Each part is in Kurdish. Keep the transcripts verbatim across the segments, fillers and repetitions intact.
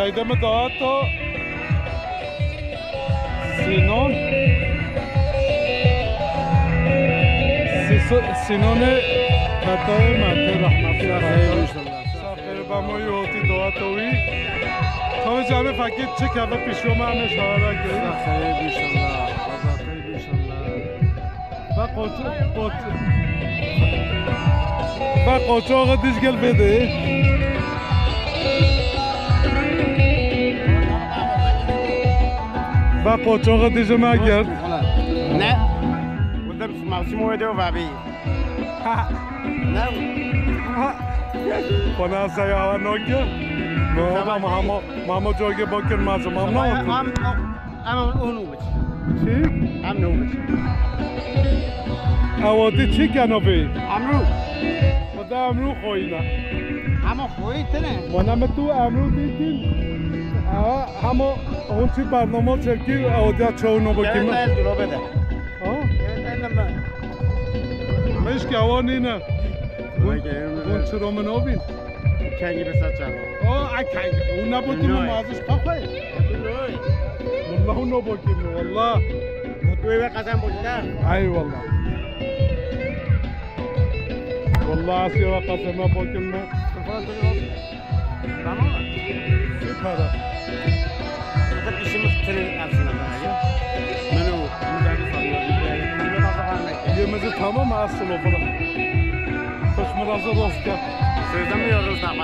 Haydi mi dawato Sinon. Siso-, Sinonê Petayê me tê rehmetî. Xeyr inşallah. Saxê bamo yotî dawato wî. Tabi canê fekî çi keve pişo me em şahara gelin. Xeyr inşallah. Baba xeyr inşallah. Ve koç-, koç-, ve koçoğu dizgil bedi. Ve koçoğu dizime gel. Ne? Burada bir mevsim oydu o abi. Ne? Kona saya noke. No, mamo, mamo joge bakın mazı, mamo. Ama onu Çi? Em ne olmuş? Ew dî çi keno vê? Emru. Xweda emru xweyna. Ama xwey tine. Wana me tu emru dîtin. Aha, hemo hon çi bernama çekî, ew diya çew no bakî me. Evet, evet, dilo bede. Ha? Evet, aynen ben. Meşke ewa nîne. Hûn, hûn çiro min obîn? Kengî bi ser çava. O, ay kengî. Hûn nebotî min mazî ji xwe xwe. Wallah hûn nebotî min, wallah. Tu eve qesem botî da? Ay wallah. Wallah asî eve qesem botî min. Tamam mı? Süper. Zaten işimiz senin aslında. Menü, müdahale sanıyorum. Yemezi tamam mı asıl o falan? Hoş mu razı olsun? Sözlemiyoruz da fazla.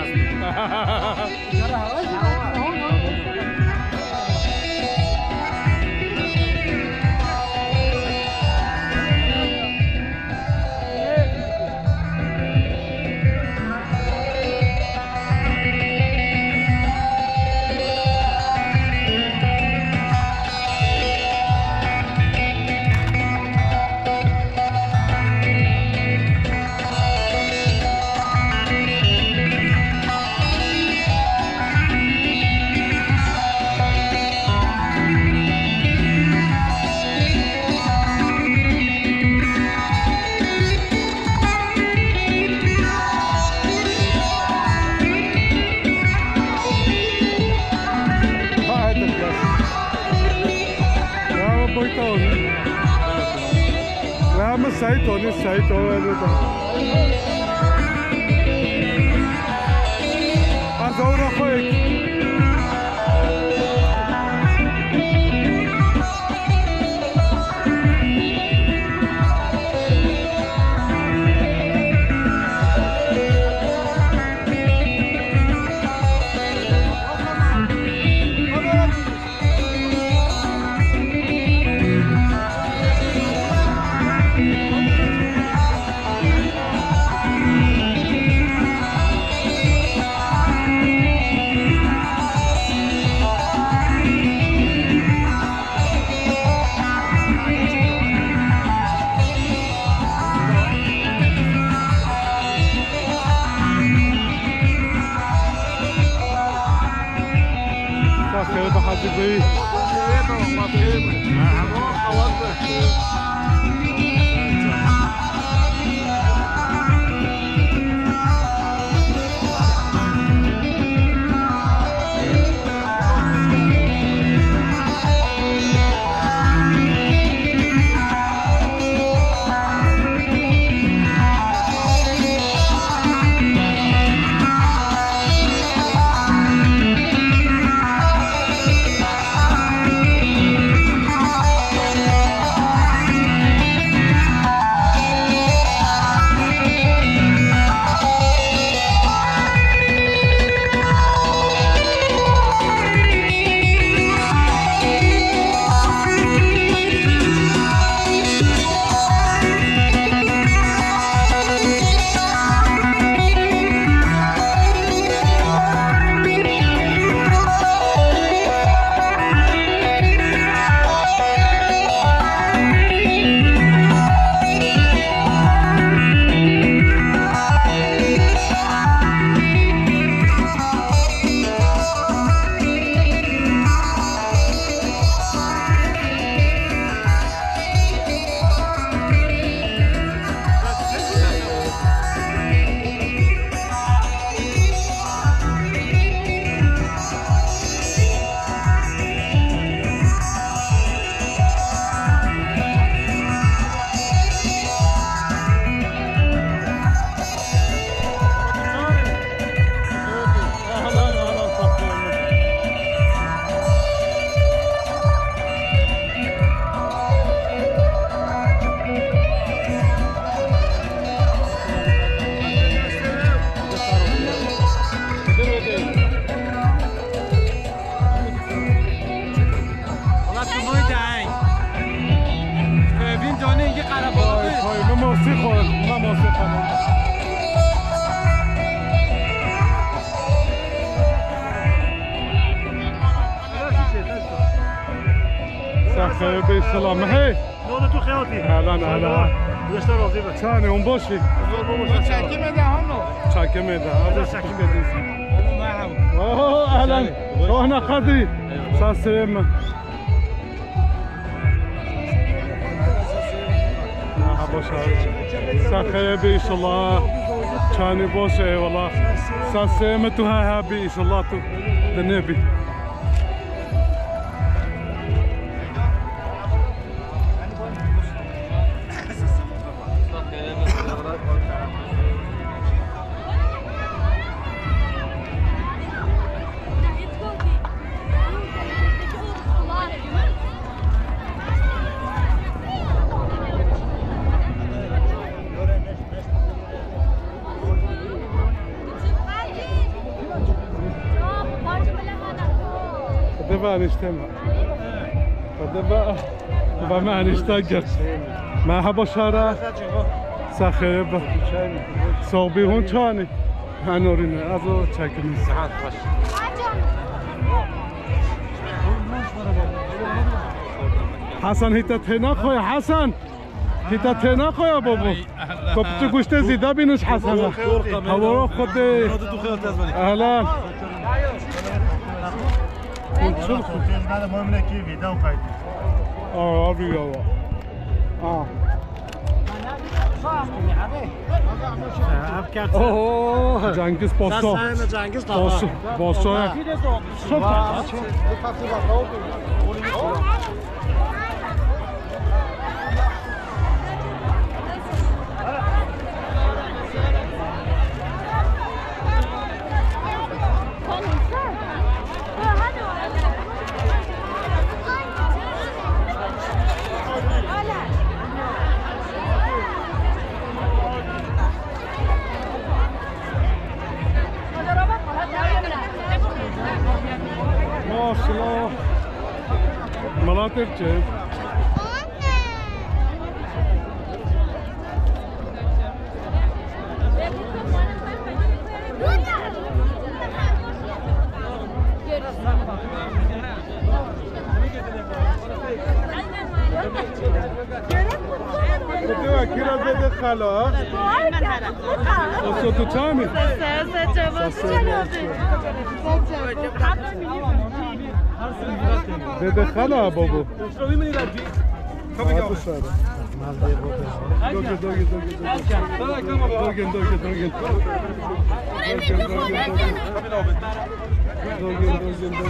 Haydi. Ya, bu boyuta oldu. Ya, ama Sait onu, Sait onu öyle de. Az sonra koy. Saxê be Hacî Bey. Mamoste pano. Saxê bê selam. Hey! Ne oldu tu xeyatî? Ehlen, ehlen. Gençler razı be. Çane, on boşi. Çekime de hanım. Çekime de. Abi çekime de. Oh, ehlen. Şahane Kadri. Sağ sevme. Aha, boş ver. Saxê bê inşallah. Çane boş, eyvallah. Sağ sevme tu ha ha bê inşallah tu. De ne bi. Xwedê ve enişte me. Xwedê ve, ve me enişte gir. Merhaba şara. Saxê be. Soğbî hûn çanî. Henorîne, ez o çekimî. Saat baş. Hasan hîta têna xwe, Hasan. Hîta têna xwe ya babo. Ay, Allah. Kopçu guşte zîda bîniş Hasan. Hawara Xwedê. Ehlen. Tez bana mümkün ki video kaydı. Aa, abi ya. Aa. Oho. Cengiz Posto. Sen, sen Cengiz baba. Posto. Posto. Vay. Maşallah. Mala tepçe. Kira dede xala. O sotu çanî? Dede xala babo. Tabii ki abi. Doge, doge, doge, doge. Doge, doge, doge. Doge, doge, doge. Doge, doge, doge.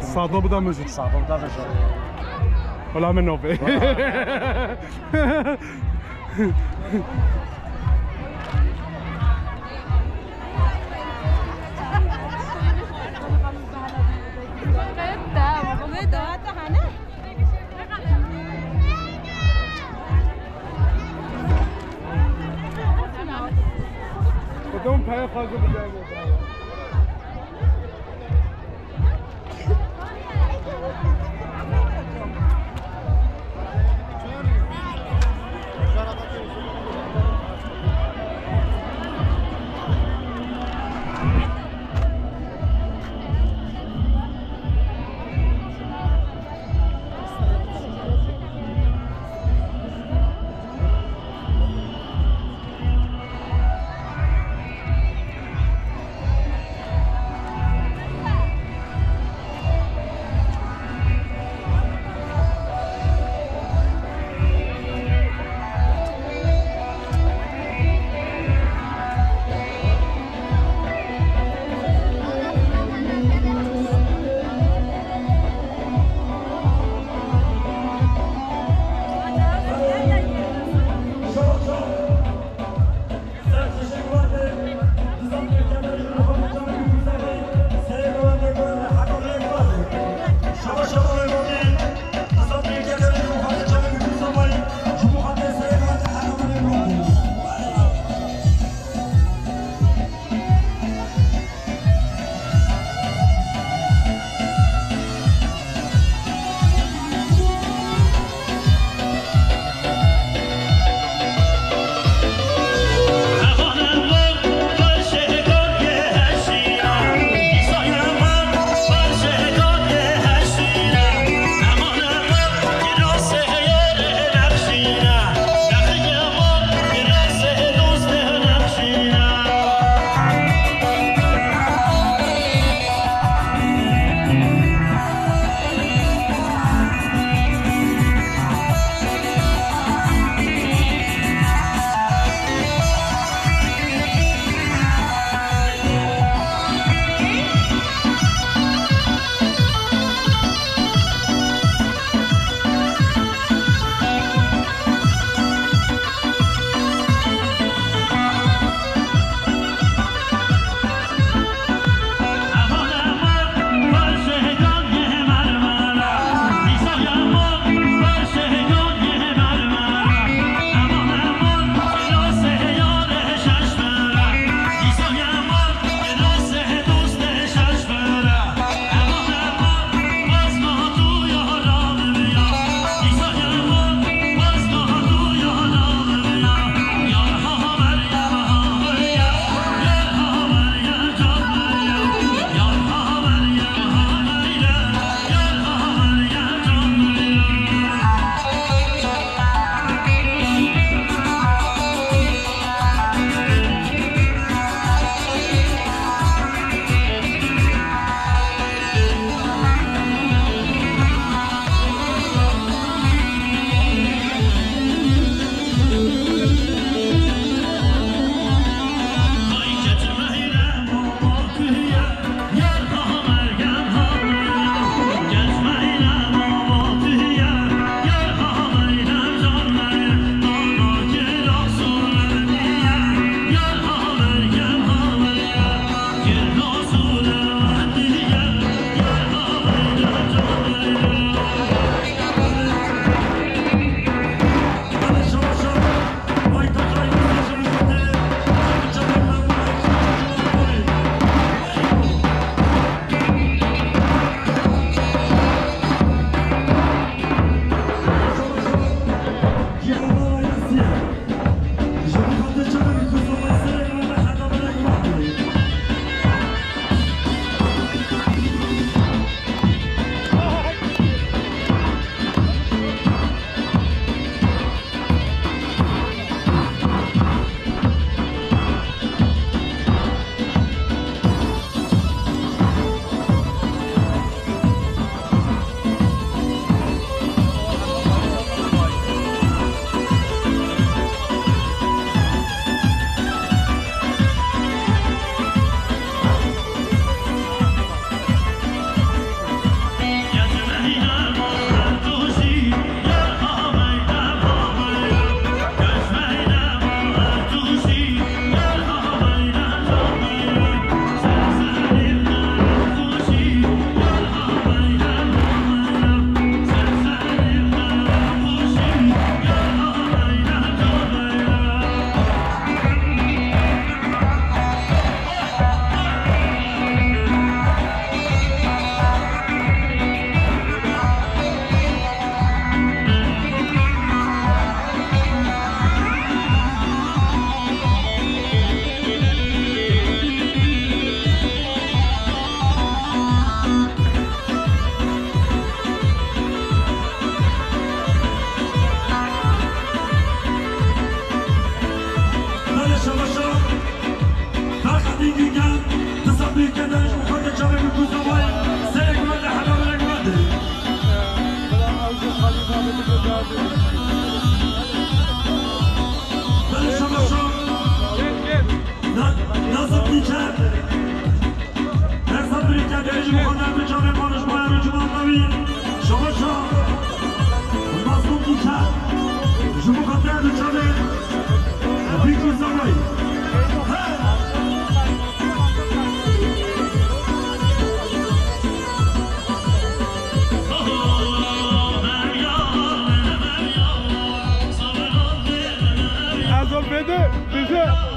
Sado bu da müzik. Sado bu da müzik. Ola min nobê. Xwedê peyê xwe bidayê.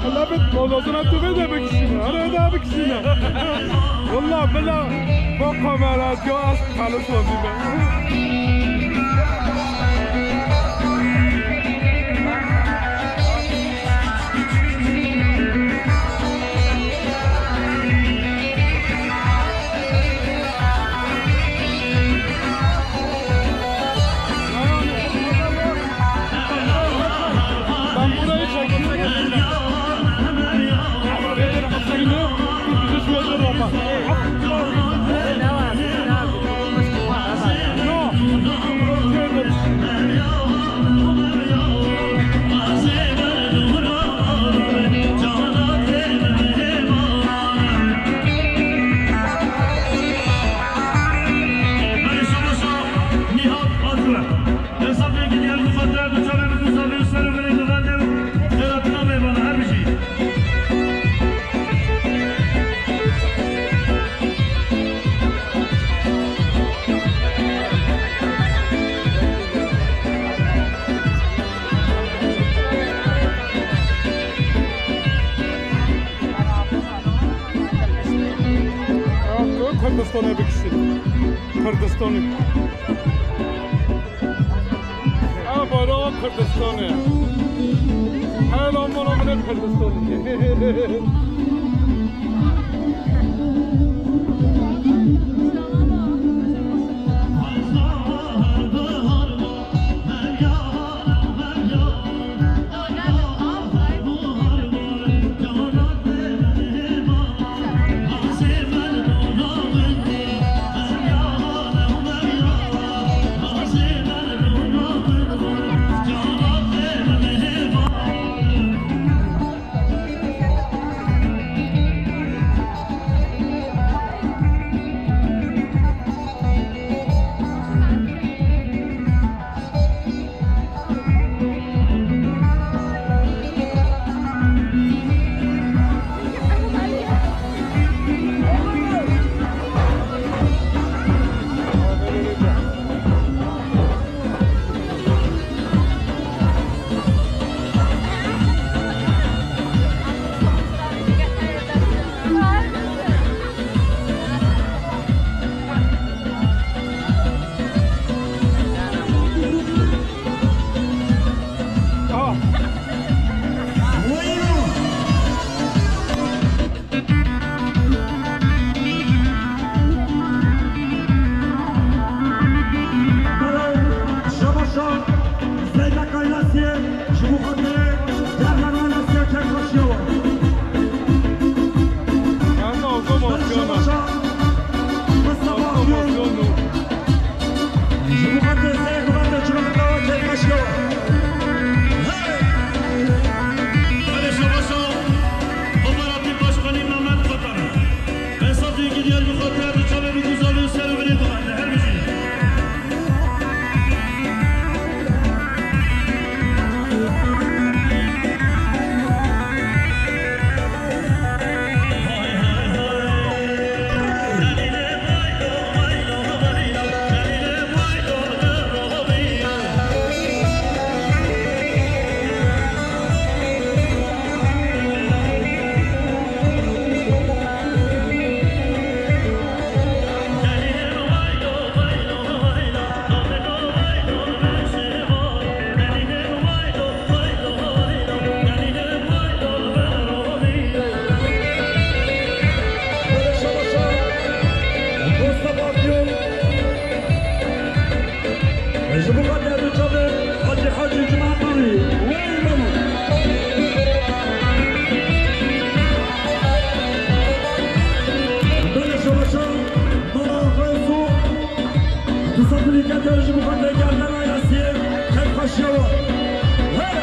Labet, molozuna tu vê de bikişîne. Here de bikişîne. Wallah, bila, bu kamera, ya ez xelisandîme. Kurdistanê bikişîn. Kurdistanê. Ev bayrağa Kurdistanê. Her amana min Kurdistanê. Şemaşa Zeyda Kaynasiyê ji bo xatirê Derya Kaynasiyê kek xweşiya we. Şemaşa Mustafa Akgün. Ji bo xatirê Zeyda, ji bo xatirê çiroka we kek xweşiya we. Hey! Belê şemaşa Operatîf Başkanî Mehmet Kotan. Esafî Diyarbekir xatirê bi çavê bi guzavê û ser û binê dixwende. Her bijî. Ji bo xatir Rûçavê Hacî Hacî Cuma Tanî. Wey mama. Belê şemaşa mama Resu. Disa birîkete ji bo xatir Gerdena Yasî. Keyf xweşiya we. Hey!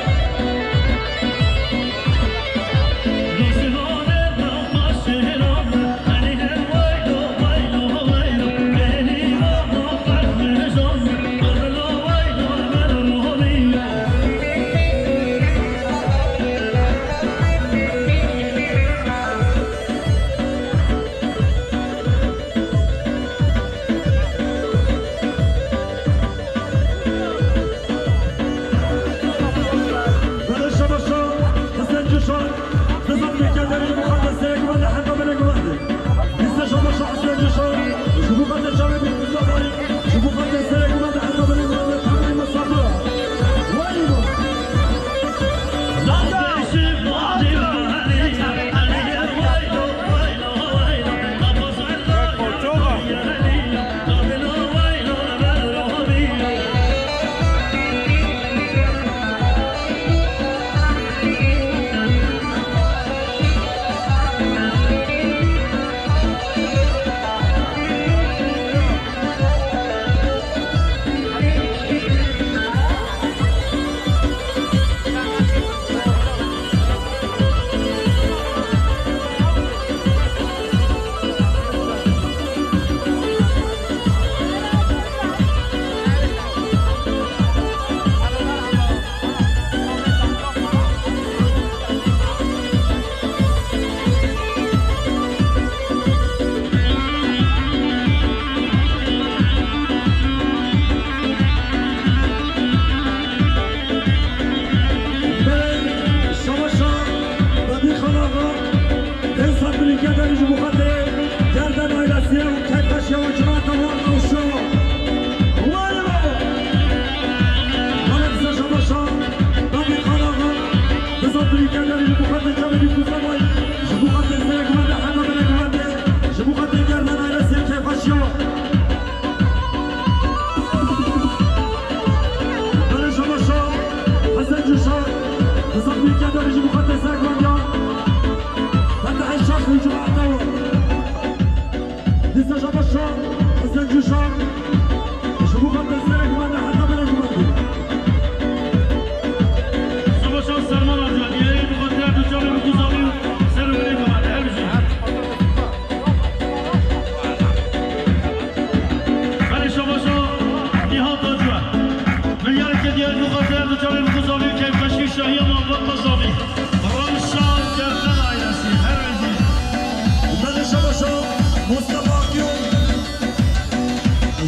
Çavê bi kuzavî û keyfxweşî û şahiya malbata zavî. Rewşa Gerdan ailesi, her wezî. Belê şabaşa Mustafa Akgül.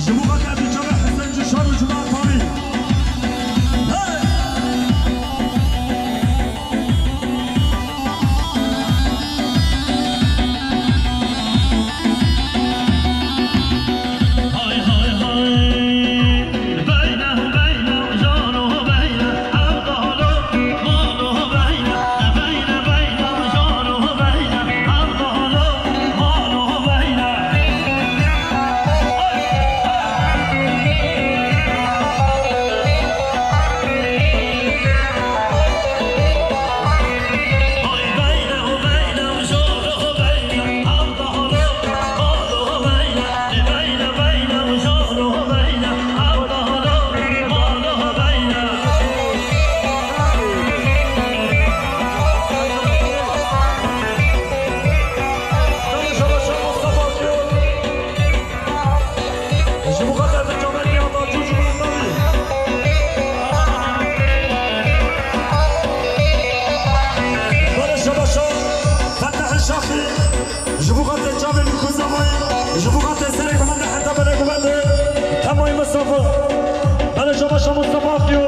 Ji bo xatir çavê Hesen Cişar û Cuma Tavî. Hey! Ji bo xatir Dicavê Niyada Cû Cû Mehmedî. Belê şabaşa Fetah Şaxî. Ji bo xatir çavê min ku zavayî. Ji bo xatir serê ku bende heta bere ku bende. Temayî Mustafa. Belê şabaşa Mustafa Akgül.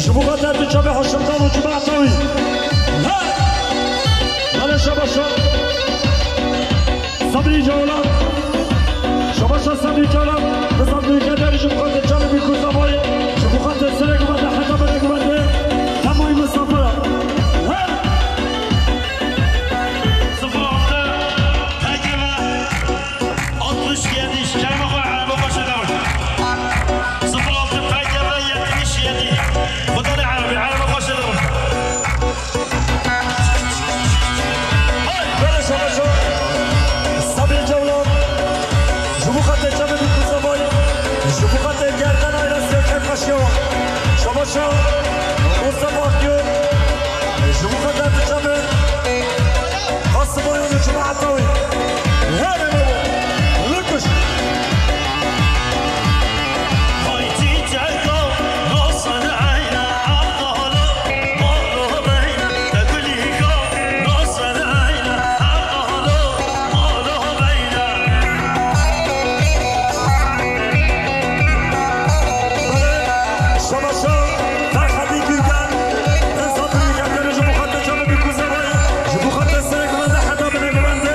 Ji bo xatir tu çavê Haşim Khan û cemaeta wî. He! Belê şabaşa. Sabrî Cawlan. Şabaşa Sabrî Cawlan. Nizam duyke der ji bo xatir çavê min ku zavayî. Ji bo xatir serê ku bende heta bere ku bende. Temayî Mustafa. He! Sıfır altı, T G V. Altmış yedi, şikayeme xwe erebe xwe şedewin. Sıfır altı P G V yetmiş yedi. Xwe dane erebe, erebe xwe şedewin. Belê şabaşa Sabrî Cewlan. Ji bo xatir çavê min ku zavayî. Ji bo xatir Gerdan ailesê keyfxweşiya wan. Şabaşa Mustafa Akgül. Ji bo xatir tu çavê Qasimoyan û cemaeta wî. Herê babo. Likuş. Şabaşa Ferhadî Gülgen, Rıza Bey, kendini ji bo xatir çavê min ku zavayî, ji bo xatir serê ku bende heta binê ku bende.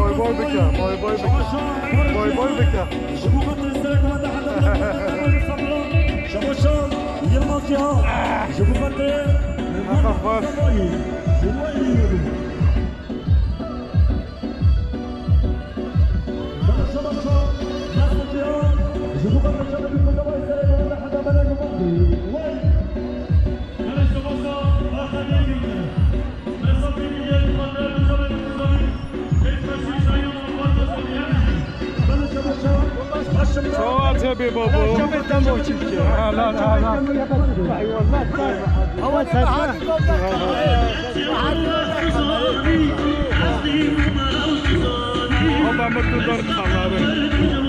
Bay bay bike, bay bay bike. Bay bay bike. Şabaşa Yılmaz Cihan, ji bo xatirê Aha, bak. Çawa tê bê babo? Çavê te moçî bike. Helal, helal. Eyvallah. Ama sen Baba, min tu dar xalabin.